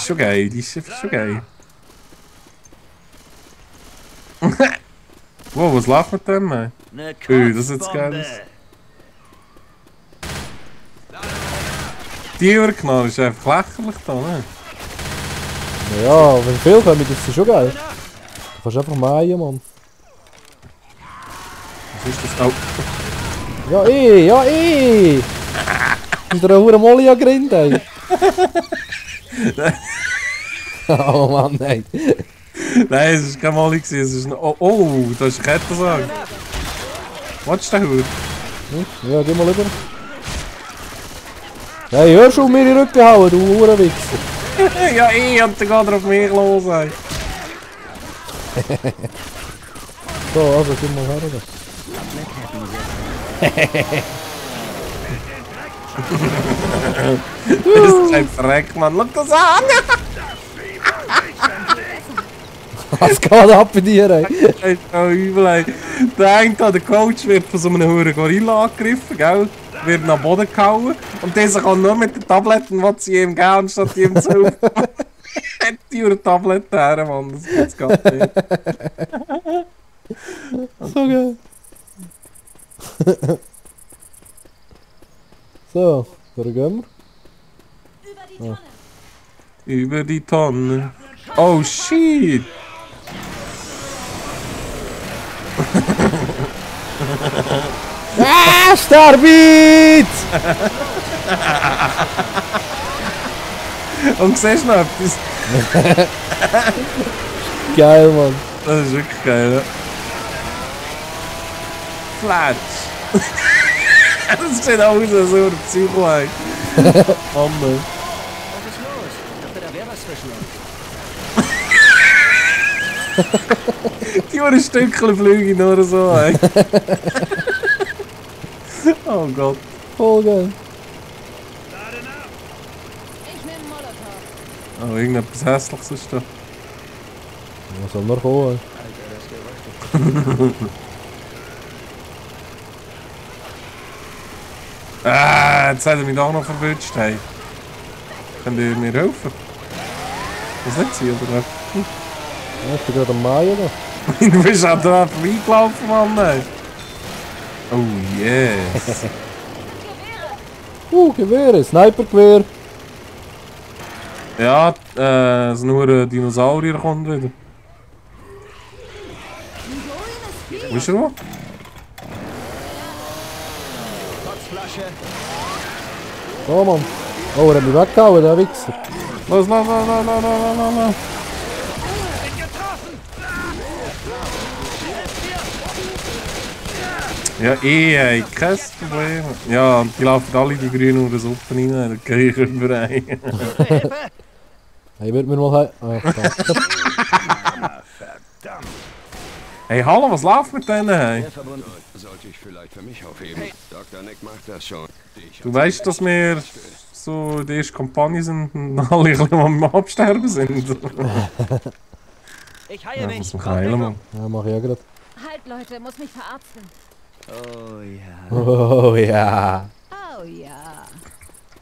ist schon geil, die ist einfach schon geil. Wow, was läuft mit dem, ey? Das ist jetzt geil. Die Überknall ist einfach lächerlich da, ne? Ja, wenn viel kommen, das ist schon geil. Du kannst einfach mähen, Mann. Was ist das? Oh. Ja, ja, Ist da eine Molly angerinnt, ey? Oh Mann, nein. Nein, es war kein Molly, es ist ein... Oh, da ist eine Kettensäge. Was ist der Hut? Ja, geh mal rüber. Hey, hörst du auf mir in den Rücken hauen, du Hurenwichser? Ja, und dann geht er auf mich los, ey. So, also, gib mal her. Das ist ein Freck, Mann. Schau das an! Was geht ab bei dir, ey? Das ist so übel, ey. Der eine, der Coach, wird von so einem hohen Gorilla angegriffen, gell? Wird nach Boden gehauen. Und dieser kann nur mit den Tabletten, die sie ihm geben, anstatt ihm zu helfen. Hat die eine Tablette her, Mann. Das geht's gar nicht. So geil. So, da gehen wir. Über die Tonne. Oh shit! Ah, Starbit! Und siehst du noch etwas? Geil, Mann. Das ist wirklich geil, ja. Flatsch! Das sieht aus wie so ein Psycho, ey. Oh Mann. Was ist los? Ich dachte, da wäre was zwischen uns. Die waren Stückchen fliegen nur so, ey. Oh Gott. Voll geil. Ich nehme Molotow. Oh, irgendetwas Hässliches ist da. Was soll noch kommen? Jetzt hat er mich auch noch verwünscht, hey. Könnt ihr mir helfen? Was nicht sie, oder? Ja, ich bin gerade am Mähen da. Du bist auch da vorbeigelaufen, Mann, ey. Oh yes. Gewehre, Snipergewehr. Ja, nur ein Dinosaurier kommt wieder. Wo ist er wo? Kotzflasche. Oh Mann. Oh, er hat mich weggehauen, der Wichser. Los. Ja, ey, kein Problem. Ja, und die laufen alle die grünen oder Suppe rein, da gehe ich über ein. Hey, wird mir mal heim. Ah, Verdammt. Hey, hallo, was läuft mit denen, hey? Verbunden. Sollte ich vielleicht für mich aufheben. Dr. Nick macht das schon. Du weißt, dass wir so die erste Kampagne sind und alle ein bisschen am Absterben sind. Ich heile Ja, mich. muss mich heilen, Mann. Ja, mach ich ja gerade. Halt, Leute, muss mich verarzten. Oh ja. Oh ja. Oh ja.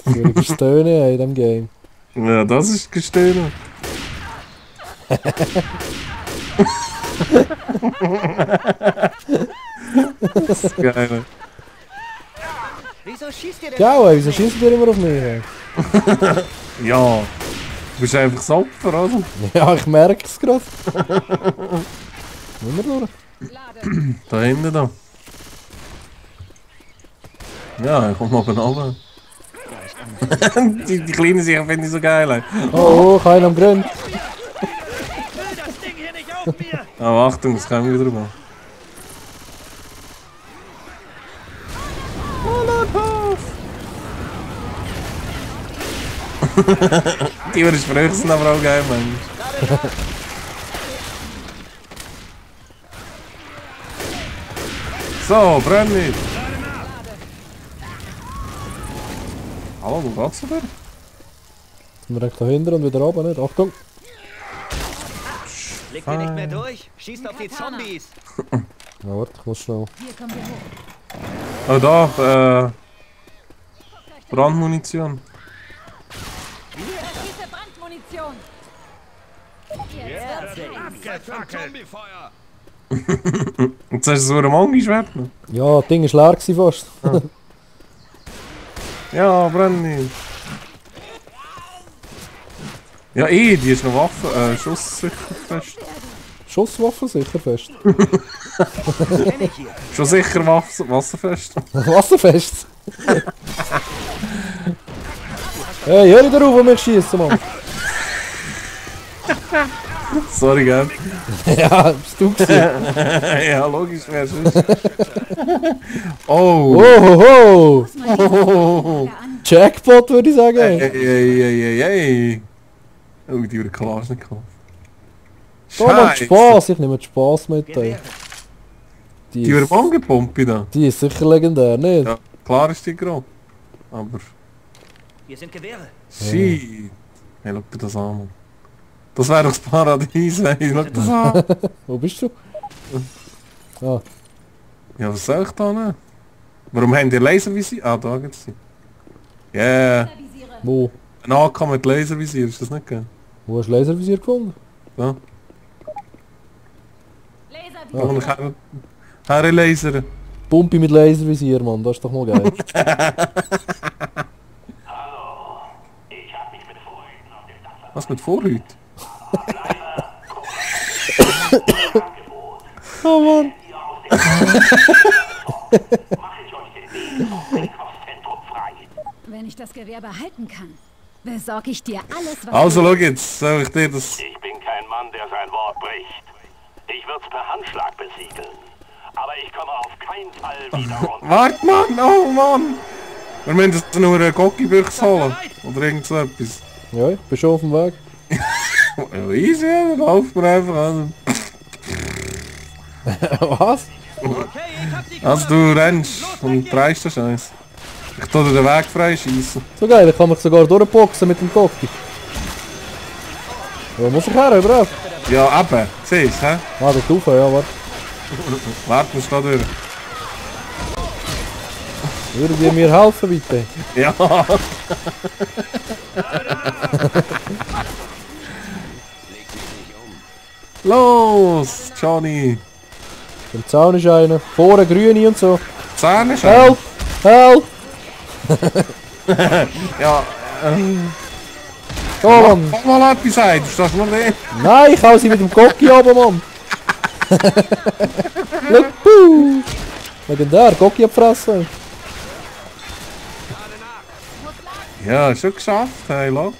Schwierige Stöhne in diesem Game. Ja, das ist gestöhnt. Das ist geil. Wieso schießt ihr denn? Ciao, ey, wieso schießt ihr immer auf mich? Ey? Ja, du bist einfach das Opfer, oder? Ja, ich merke es gerade. Immer durch. Lade. Da hinten da. Ja, ich komm oben runter. die kleinen Sachen finde ich so geil. Ey. Oh, keiner am Grund. Das Ding hier nicht auf mir. Aber Achtung, das kommen wieder mal. Die Sprüche sind aber auch geil, Mann. So, brenn nicht! Hallo, wo geht's denn? Sind wir direkt dahinter und wieder runter, nicht? Achtung! Blickt ihr nicht mehr durch? Schießt auf die Zombies. Ja, warte, ich muss schnell. Hier kommen wir hoch. Oh, da, Brandmunition. Verschieße Brandmunition. Munition. Jetzt wird's heiß. Abgefackelt. Zombiefeuer! Und jetzt hast du so ein Mangi-Schwert noch. Ja, das Ding war leer gewesen fast. Ja, brenn nicht. Ja, die ist noch Waffe, schusssicher fest. Schusswaffe sicher fest. Kenn ich hier. Schon sicher wasserfest. Wasserfest. Hey, hör darauf, wo mich schießen, Mann. Sorry, gell? Ja, bist du gewesen. Ja, logisch wäre es. Oh! Oh, Oh! Jackpot würde ich sagen. Ey. Oh, die wurde Kalaschnikow. Da macht Spaß, ich nehme den Spaß mit. Ey. Gewehre. Die wurde Mangepumpe da. Die ist sicher legendär, nicht? Ja, klar ist die grob. Aber... Hier sind Gewehre. Shit. Hey, schau dir das an, Mann. Das wäre doch das Paradies, ey. Schau das an. Wo bist du? Ah, Ja, was soll ich da nehmen? Warum haben die Laservisier? Ah, da gibt's sie. Yeah. wo? Ein AK mit Laservisier, ist das nicht geil? Wo hast du Laservisier gefunden? Da. Da kann Laservisier. ich herlasern. Pumpe mit Laservisier, Mann, das ist doch mal geil. Was mit Vorhut? Oh Mann. Wenn ich das Gewehr behalten kann, besorge ich dir alles, was Also schau jetzt, soll ich dir das... Ich bin kein Mann, der sein Wort bricht. Ich würde es per Handschlag besiegeln. Aber ich komme auf keinen Fall wieder runter. Warte, Mann! Oh, Mann! Wir müssen jetzt nur eine Gocki-Büchse holen. Oder irgend so etwas. Ja, ich bin schon auf dem Weg. Ja, easy, dann laufen wir einfach an. Was? Okay, ich hab die Also du rennst und dreist den Scheiß. Ich tu dir den Weg freischießen. So geil, ich kann mich sogar durchboxen mit dem Cocky. Wo muss ich her, überhaupt? Ja, eben. Siehst du, hä? Ah, der Tufe, ja, warte. Warte, musst da durch. Würdet ihr mir helfen, bitte? Ja. Los, Johnny. Im Zaun ist einer. Vorne grüne und so. Zähne schon. Help! Help! Ja. Oh Mann! Mach mal etwas ein, du stehst nur da. Nein, ich hau sie mit dem Cocky runter, Mann! Look, puh! Legendär, Cocky abfressen. Ja, schon geschafft, hey, lock.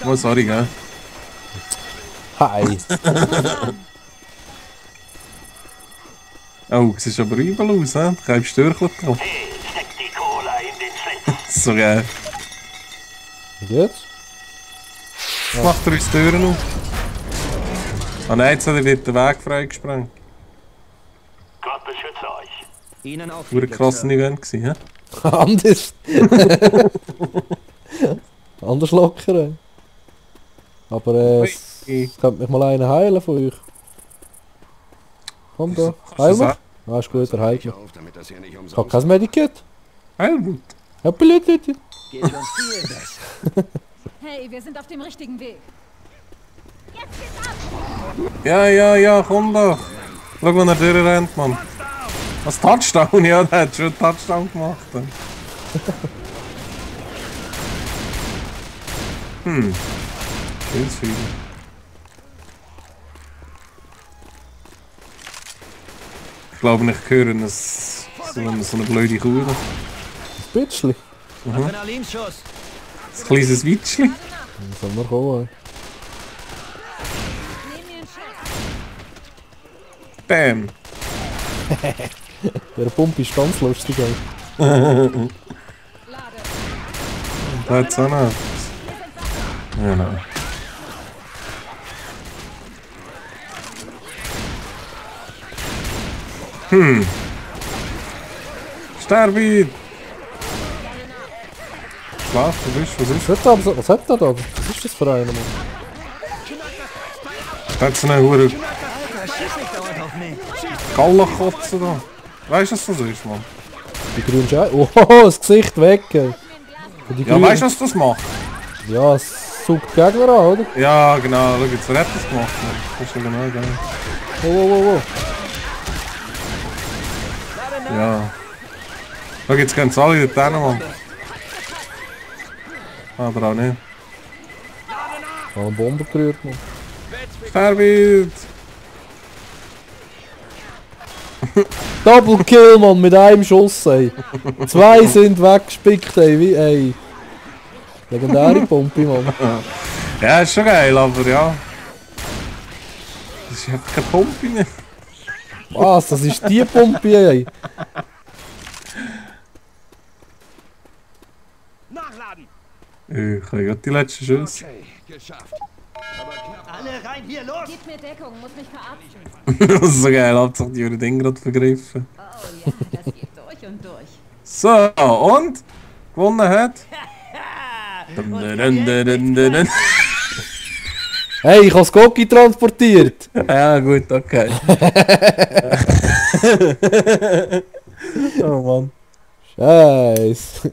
Oh, sorry, gell. Hi! Oh, es ist aber übel aus, hä? Ich habe Störchen drauf. Hey, steck die Cola in den Schlitz. So geil. Wie geht's? Jetzt macht er uns die Türen auf. Ah nein, jetzt wird der Weg freigesprengt. Gott beschütze euch. Ihnen auch. Das war ein krasses Event gewesen, hä? Anders! Anders locker, ey. Aber es könnte mich mal einer heilen von euch. Komm da, heil mich. Ah, ist gut, er heilt mich. Auf, damit das hier nicht Ich hab umsonst kein Medikit. Helmut. Ja, bitte. Geht schon viel besser. Hey, wir sind auf dem richtigen Weg. Jetzt geht's ab! Ja, komm doch. Schau, wo er durchrennt, Mann. Was Touchdown? Ja, der hat schon einen Touchdown gemacht. Viel zu viel. Ich glaube, ich höre so eine blöde Kuh. Ein bisschen. Adrenalinschuss. Ein kleines Witschli. Dann soll man kommen, Nehm mir einen Schuss. Bam. ey. Der Pump ist ganz lustig, ey. Lade. Da hat's auch noch etwas. Genau. Sterbe! Schlaf, du bist, was ist? Was hat er da? Was ist das für einer, Mann? Da hat's eine Hure Alter, schieß nicht dauernd auf mich. Gallenkotze da. Weißt du, was das ist, Mann? Die grüne Scheibe. Oh, das Gesicht weg, ey. Und die Ja, grüne- weißt du, was das macht? Ja, es saugt die Gegner an, oder? Ja, genau. Schau, jetzt hat es gemacht. Das ist ja genau geil. Oh. Ja. Schau, jetzt gehen sie alle dort hin, Mann. Aber auch nicht. Eine Bombe gerührt, Mann. Verwirrt! Double Kill, Mann, mit einem Schuss, ey. 2 sind weggespickt, ey. Wie, ey. Legendäre Pumpe, Mann. Ja, ist schon geil, aber ja. Das ist einfach keine Pumpe mehr. Was? Das ist die Pumpe, ey. Nachladen! Ich habe gerade die letzten Schüsse. Okay, geschafft. Alle rein hier, los! Gib mir Deckung, muss mich verarzten. Das ist so geil, Hauptsache die Ding gerade vergriffen. Oh ja, das geht durch und durch. So, und? Gewonnen hat? Hey, ich hab's Gocki transportiert. Ja, gut, okay. Oh Mann. Scheiße.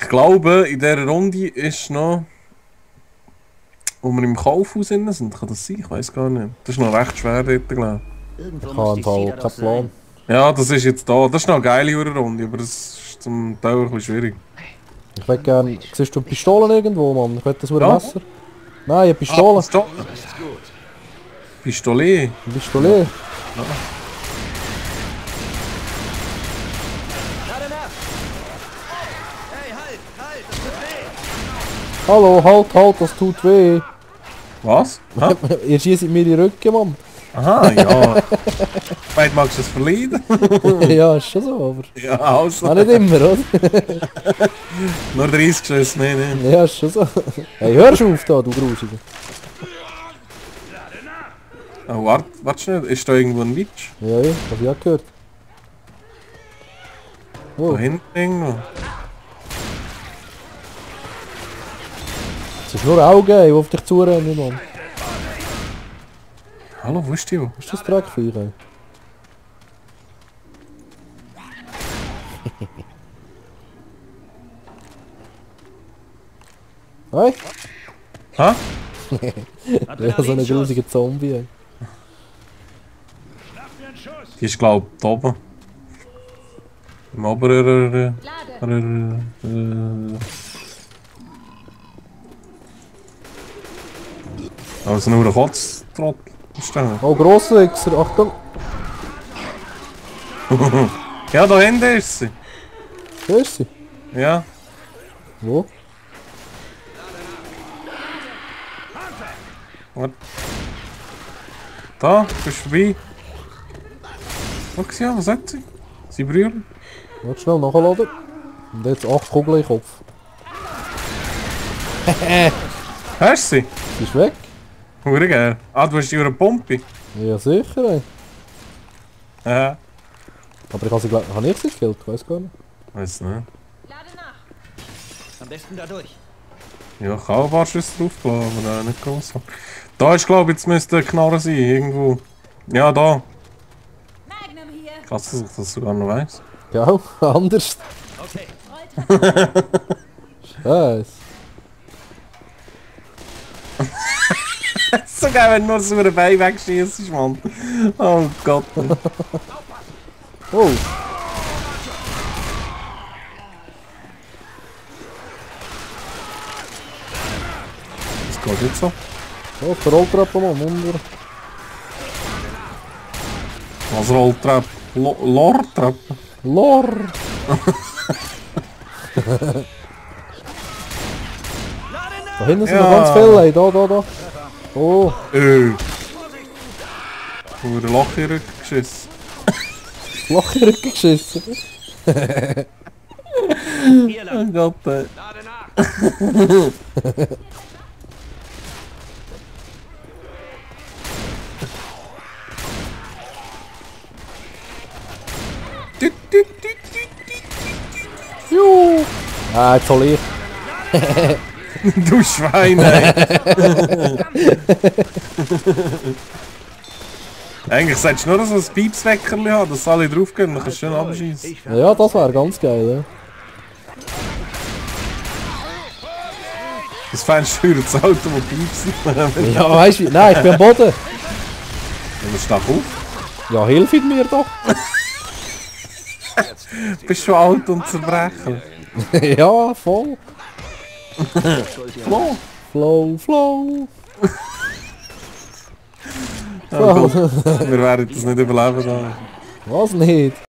Ich glaube, in dieser Runde ist noch. Wo wir im Kaufhaus sind, kann das sein? Ich weiß gar nicht. Das ist noch recht schwer dort, glaube Irgendwo Ich muss habe die im Fall Sieder keinen doch Plan. sein. ich. Ja, das ist jetzt da. Das ist noch eine geile Runde, aber das ist zum Teil ein bisschen schwierig. Ich hätte gerne. Siehst du Pistolen irgendwo, Mann? Ich hätte das mit Ja. Messer. Nein, eine Pistole. Pistole. Eine Pistole. Hey, halt, das tut weh! Hallo, halt, das tut weh. Was? Hä? Ihr schießt mir in die Rücken, Mann. Aha, ja. Vielleicht magst du es verleiden? Ja, ist schon so, aber. Ja, also. Auch nicht immer, oder? Nur 30 Schüsse, nein, nein. Ja, ist schon so. Hey, hörst du auf da, du Grusiger. Oh, warte schnell, ist da irgendwo ein Witch? Ja, hab ich auch gehört. Da Oh, hinten irgendwo. es ist nur Augen, die auf dich zurennen, Mann. Hallo, wo ist die? Was ist das Dreckviech, ey? Hey? Ha? Ja, so ein grusiger Zombie, ey. Die ist glaube ich da oben. Im oberen... Lade. Also nur ein Kotztrott ist da. Oh, Grosswichser, Achtung! Ja, da hinten ist sie. Wo ist sie? Ja. Wo? Warte. Da, bist du vorbei. Schau sie an, was hat sie? Sie brüllen. Warte schnell, nachladen. Und jetzt 8 Kugeln im Kopf. Hast du sie? Sie ist weg. Hure geil. Ah, du hast die über Pumpe. Ja, sicher, ey. Ja. Aber ich habe sie, habe ich sie gekillt? Ich weiß gar nicht. Weiß nicht. Lade nach. Am besten da durch. Ja, ich habe ein paar Schüsse draufgeladen, aber nicht groß. Da ist, glaube ich, jetzt müsste eine Knarre sein, irgendwo. Ja, da. Magnum hier. Krass, dass ich das sogar noch weiss. Ja, anders. Okay. Scheiße. So geil, wenn du nur so ein Bein wegschießt, Mann. Oh Gott. Oh, Das geht jetzt so. oh, die Rolltreppe, Mann, Wunder. Was Rolltreppe? Lortreppe? Lor! Da hinten sind noch Ja. ganz viele, ey. Da. Oh, Hure Loch in den Rücken geschissen. Loch in den Rücken geschissen. Hier Oh lang. Gott, ey. Lade nach. Juhu. Ah, jetzt hol ich. Du Schwein, ey. Eigentlich solltest du nur so ein Piepsweckerli haben, dass alle draufgehen und dann kannst du schön abschießen. Ja, das wäre ganz geil, Das fändest du das Auto, das piepsen. ja. Ja, weißt du, nein, ich bin am Boden. Dann steh auf. Ja, hilf mir doch. Du bist schon alt und zerbrechlich. Ja, voll. Flo. Flow. Oh Gott, wir werden das nicht überleben. Was nicht?